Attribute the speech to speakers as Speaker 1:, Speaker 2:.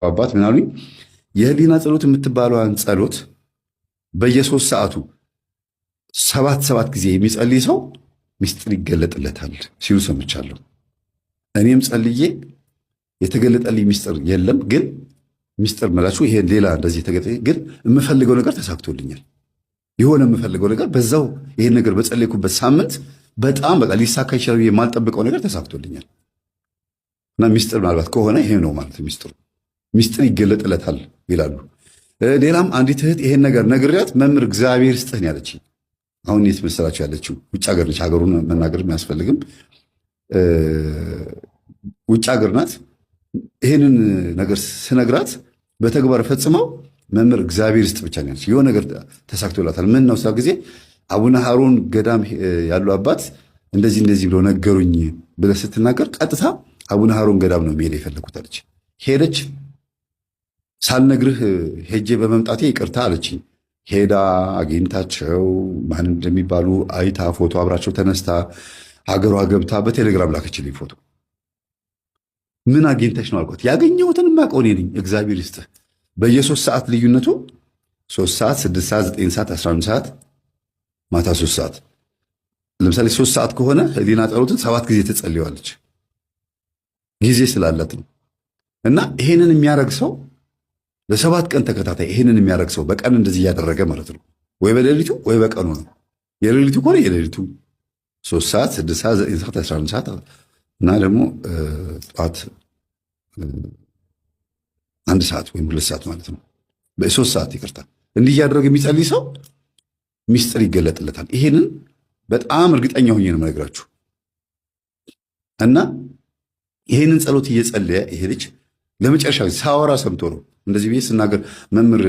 Speaker 1: አባት ምን አሉኝ? የህሊና ጸሎት የምትባለዋን ጸሎት በየ3 ሰዓቱ ሰባት ሰባት ጊዜ የሚጸልይ ሰው ሚስጥር ይገለጥለታል ሲሉ ሰምቻለሁ። እኔም ጸልዬ የተገለጠልኝ ሚስጥር የለም። ግን ሚስጥር መላችሁ ይሄ ሌላ እንደዚህ የተገለጠ ግን የምፈልገው ነገር ተሳክቶልኛል። የሆነ የምፈልገው ነገር በዛው ይሄን ነገር በጸለይኩበት ሳምንት በጣም በቃ ሊሳካ ይችላል የማልጠብቀው ነገር ተሳክቶልኛል። እና ሚስጥር ምናልባት ከሆነ ይሄ ነው ማለት ሚስጥሩ። ሚስጥር ይገለጥለታል ይላሉ። ሌላም አንዲት እህት ይሄን ነገር ነግሬያት መምህር እግዚአብሔር ይስጥህ ነው ያለችኝ። አሁን የት መሰላችሁ ያለችው? ውጭ ሀገር ነች። ሀገሩን መናገር የሚያስፈልግም ውጭ ሀገር ናት። ይሄንን ነገር ስነግራት በተግባር ፈጽመው መምህር እግዚአብሔር ይስጥ ብቻ ነው ያለችው። የሆነ ነገር ተሳክቶላታል። ምን ነው ጊዜ አቡነ ሀሮን ገዳም ያሉ አባት እንደዚህ እንደዚህ ብለው ነገሩኝ ብለህ ስትናገር ቀጥታ አቡነ ሀሮን ገዳም ነው መሄድ የፈለኩት አለች። ሄደች። ሳልነግርህ ሄጄ በመምጣቴ ይቅርታ አለችኝ። ሄዳ አግኝታቸው ማን እንደሚባሉ አይታ ፎቶ አብራቸው ተነስታ ሀገሯ ገብታ በቴሌግራም ላከችልኝ ፎቶ። ምን አግኝተሽ ነው አልኳት። ያገኘሁትን የማውቀው እኔ ነኝ። እግዚአብሔር ይስጥህ። በየ3 ሰዓት ልዩነቱ 3 ሰዓት፣ 6 ሰዓት፣ 9 ሰዓት፣ 11 ሰዓት፣ ማታ 3 ሰዓት። ለምሳሌ 3 ሰዓት ከሆነ ህሊና ጸሎትን 7 ጊዜ ትጸልየዋለች። ጊዜ ስላላት ነው። እና ይሄንን የሚያደርግ ሰው ለ7 ቀን ተከታታይ ይሄንን የሚያደርግ ሰው በቀን እንደዚህ እያደረገ ማለት ነው። ወይ በሌሊቱ ወይ በቀኑ ነው። የሌሊቱ ከሆነ የሌሊቱ 3 ሰዓት፣ 6 ሰዓት፣ 9 ሰዓት፣ 11 ሰዓት እና ደግሞ ጠዋት 1 ሰዓት ወይም 2 ሰዓት ማለት ነው። በ3 ሰዓት ይቅርታ። እንዲህ እያደረገ የሚጸልይ ሰው ሚስጥር ይገለጥለታል። ይሄንን በጣም እርግጠኛ ሆኜ ነው የምነግራችሁ። እና ይሄንን ጸሎት እየጸለየ ይሄ ልጅ ለመጨረሻ ሳወራ ሰምቶ ነው እንደዚህ ብዬ ስናገር መምህር